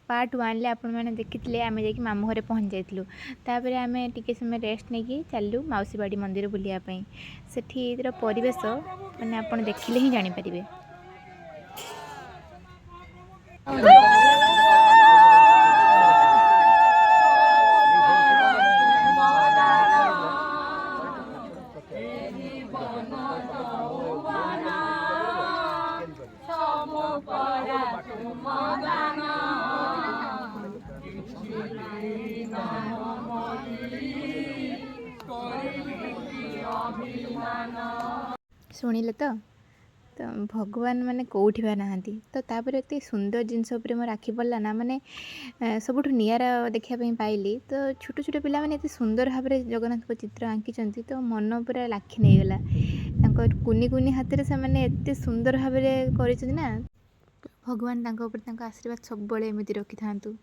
Part ୱାନ୍ରେ ଆପଣମାନେ ଦେଖିଥିଲେ, ଆମେ ଯାଇକି ମାମୁଁ ଘରେ ପହଞ୍ଚି ଯାଇଥିଲୁ। ତାପରେ ଆମେ ଟିକେ ସମୟ ରେଷ୍ଟ ନେଇକି ଚାଲିଲୁ ମାଉସୀବାଡ଼ି ମନ୍ଦିର ବୁଲିବା ପାଇଁ। ସେଠିର ପରିବେଶ ମାନେ ଆପଣ ଦେଖିଲେ ହିଁ ଜାଣିପାରିବେ। ଶୁଣିଲେ ତ ତ ଭଗବାନ ମାନେ କେଉଁଠି ବା ନାହାନ୍ତି? ତ ତାପରେ ଏତେ ସୁନ୍ଦର ଜିନିଷ ଉପରେ ମୋର ଆଖି ପଡ଼ିଲା ନା, ମାନେ ସବୁଠୁ ନିଆରା ଦେଖିବା ପାଇଁ ପାଇଲି। ତ ଛୋଟ ଛୋଟ ପିଲାମାନେ ଏତେ ସୁନ୍ଦର ଭାବରେ ଜଗନ୍ନାଥଙ୍କ ଚିତ୍ର ଆଙ୍କିଛନ୍ତି, ତ ମନ ପୁରା ଲାଖି ନେଇଗଲା। ତାଙ୍କ କୁନି କୁନି ହାତରେ ସେମାନେ ଏତେ ସୁନ୍ଦର ଭାବରେ କରିଛନ୍ତି ନା, ଭଗବାନ ତାଙ୍କ ଉପରେ ତାଙ୍କ ଆଶୀର୍ବାଦ ସବୁବେଳେ ଏମିତି ରଖିଥାନ୍ତୁ।